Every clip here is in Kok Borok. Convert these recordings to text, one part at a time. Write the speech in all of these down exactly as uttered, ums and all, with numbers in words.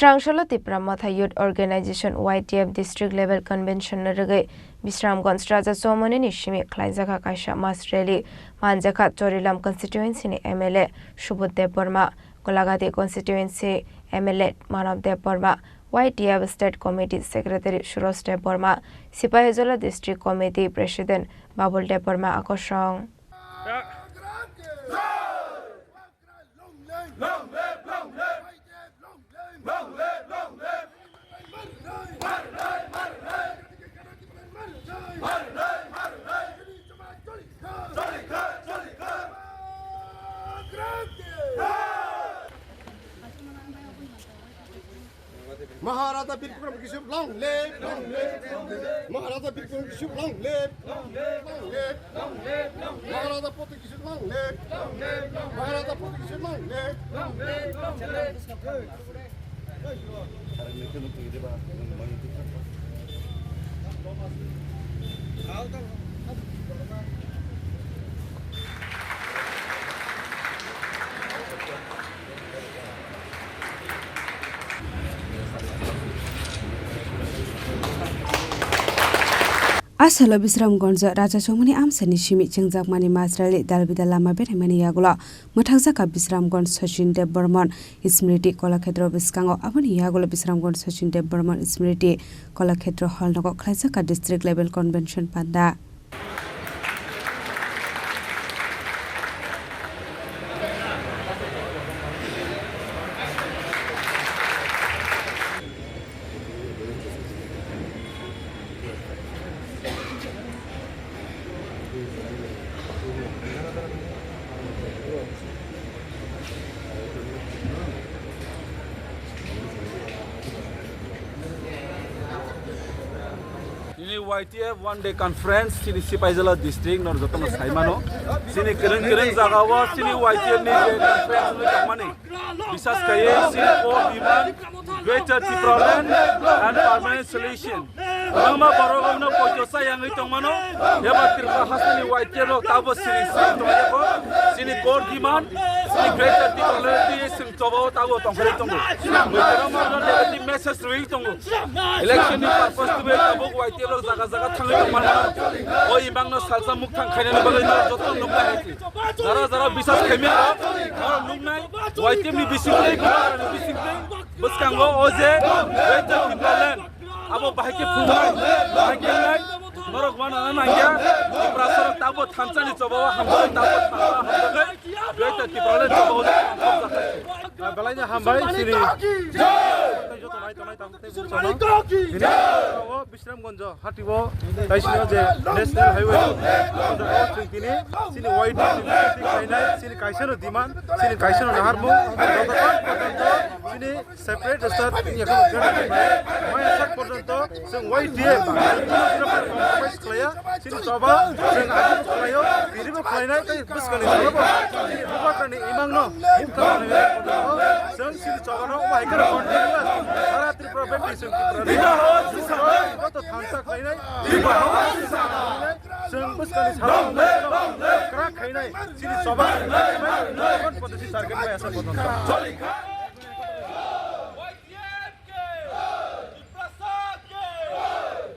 Trangshalo Tipra Motha Youth Organization, Y T F, District Level Convention no rwgwi Bisramganj Raja Chowmani ni simi khlaijakha kaisa mass rally, manjakha Chorilam constituency ni M L A Subodh Debbarma, Golagati constituency M L A Manav Debbarma, Y T F State Committee Secretary Suraj Debbarma, Sipahijola District Committee President Babul Debbarma akosong. Maharaja Bir Bikram Kishore long live, long live, long live. Maharaja Bir Bikram Kishore long live, long live, long live, long live. Maharaja Poti Kishore long live, long live, long live. Maharaja Poti Kishore long live, long live, long live. Asalo Bisramganjo Raja Chowmani amsani simi chengjakmani mass rally dalbidal lama beraimani yagulo mwthakjakha Bisramganj Sachin Debbarman Smriti Kolakhetro bwskango. Aboni yagulo Bisramganj Sachin Debbarman Smriti Kolakhetro hall nogo khlaijakha district level convention panda. Nini Y T F one day conference chini Sipaijala district nor jotono saimano. Chini kereng kereng jaga o chini Y T F ni je conference ni tongmani. Bisas kaiye chini core demand Greater Tipraland and permanent solution. Nangma borok no poito sayangwi tongmano. Eba Tripura hasteni Y T F rok tabo siri siri tongmani ko. Chini core demand chini Greater Tipraland twi sing chobo tabo tongkhari tongo. Mwtara morno negative message rwi tongo. Election ni purpose twi tabuk Y T F rok jaga jaga thangwi tongmano. O imang no salsa mukthang khainani bagwi no joto nukla hai. Jara jara bisas khaimya rok, oro nuknai, Y T F ni bising tei, Bubagra ni bising tei, bwskango o je, Greater Tipraland, abo bahai khe phungnai, bahai khe nai, norok wana na nangya, Tiprasa rok tabo thansa ni choba o hamjak, tabo thansa hamjak, Greater Tipraland choba o hamjak. Belai no hambai, sini. Joto nai tonai tang tei bwsano. Bini oro Bisramganjo hati o kaisa je National Highway o, o jaga o chwng tini chini Y T F ni khainai, chini kaisa no demand, chini kaisa no naharmung, jotokhon porjonto chini separate state ni ekho maya sak porjonto chwng Y T F compromise khlaiya. Chini choba, chwng agini khlaio, tinibo khlainai, tei bwskangni salobo chini Bubagrani imangno mukthang khlainai. Chwng chini chobano omo hai kheno continuous sara Tripura bebdi chwng Tripurani joto thansa khlainai, chwng bwskangni salobo kwrak khlainai, chini choba kon podesi target bai asa podonto.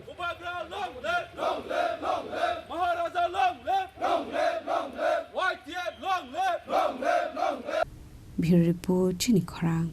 Bubagra long live! Long live, long live! Maharaja long live! Long live, long live! Y T F long live! Long live, long live! Bureau Report, Chini Khorang.